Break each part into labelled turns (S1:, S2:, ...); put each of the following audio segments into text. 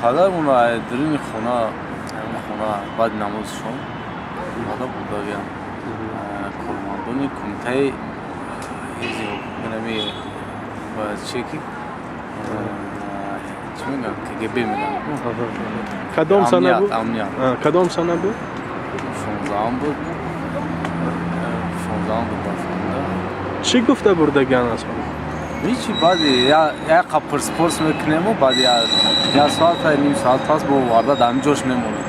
S1: Падарамонро даруни хона, ҳамин хона, баъди намози шом омада бурдагиям. Кормандони кумитаи ҳифзи ҳуқуқи, чие ки, чӣ мегӯям, КГБ мегӯям.
S2: Кадом сана буд?
S1: Амният.
S2: Кадом сана буд?
S1: 16-ам буд, 16-ам буд, ба фикрда.
S2: Чӣ гуфта бурдагиан аз хона?
S1: Ҳичи, баъди як пурс мекунему, баъди як соата, ним соат пас бо оварда дар ҳамин ҷош мемонем.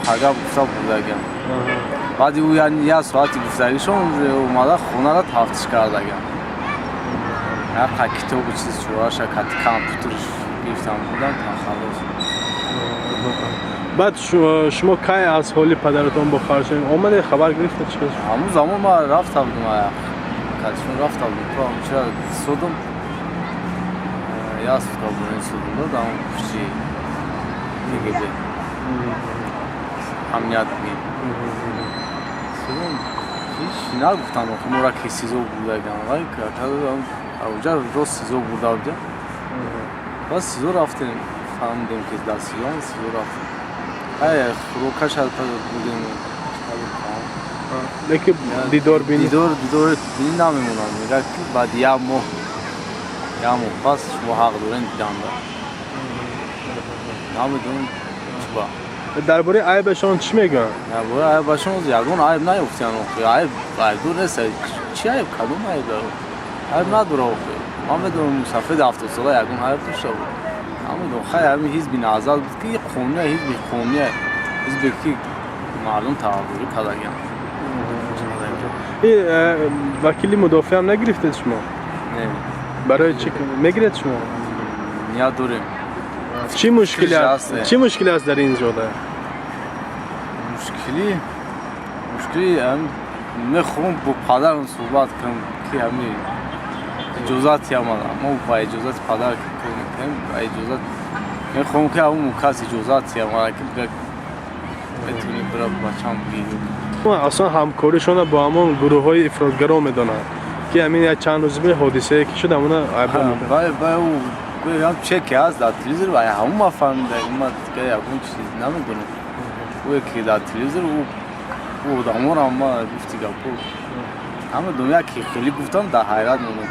S1: Хага гуфта бурдагиам. Баъди ӯ як соати гуфтагишон омада, хонара тафтиш кардагиам. Яқа китобу чиз чораша, кати компютерш гирифтам, бурдам, та халос.
S2: Баъд шумо кай аз ҳоли падаратон бохабар шудед? Омаде, хабар гирифта, чӣ?
S1: Ҳамун замон ман рафта будум, катишон рафта будум, то ҳамчира судум, як сутка бурин судум дод, ҳамун пушти КГБ, амният бигем, судум. Ҳеч нагуфтан охи мора, ки СИЗО бурдаган. Уҷа рост СИЗО бурда будем. Баъд СИЗО рафтем, фаҳмидем, ки дар СИЗО, СИЗО рафтем, ай хӯрокаша будем.
S2: Лекин дидор бини?
S1: Дидор бини намемонанд. Мегӯяд, ки баъди як моҳ, як моҳ пас шумо ҳақ дорем диданда. Намедонам чӣ ба.
S2: Дар бораи айбашон чӣ мегӯянд?
S1: Дар бораи айбашон ягон айб наёфтиян охи. Айб, айбдор нест. Чӣ айб, кадом айб? Айб надора охи. Ман медонам, мусафеди 70-сола ягон айб дошта буд? Намедонам. Хай, ҳамин ҳизби Наҳзат буд, ки қонуния, ҳизби қонуния, ҳизбе ки мардум тарафдорӣ кардагианд.
S2: Вакили мудофеам нагирифтед шумо?
S1: Не.
S2: Барои чӣ мегиред шумо?
S1: Ният дорем.
S2: Чӣ мушкиле аст? Чӣ мушкиле аст дар ин ҷода?
S1: Мушкили мехоҳам бо падарам суҳбат кунам, ки ҳами иҷозат ямада. Мо ба иҷозати падар кор мекунем, ба иҷозат мехоҳам, ки ҳамун кас иҷозат ямада, ки метавонӣ бира бачам бигӣ.
S2: Аслан ҳамкоришона бо ҳамон гурӯҳҳои ифротгаро медонанд, ки ҳамин як чанд рӯзи бе ҳодисае ки шуд, ҳамона айбдор.
S1: Че ки ҳаст дар телевизор, ва ҳамун ма фаҳмида. Ма дига ягон чиз намедонам. Ӯе ки дар телевизор, ӯ одаморо ма гуфти гапо намедонам, яке хеле гуфтам, дар ҳайрат мондам.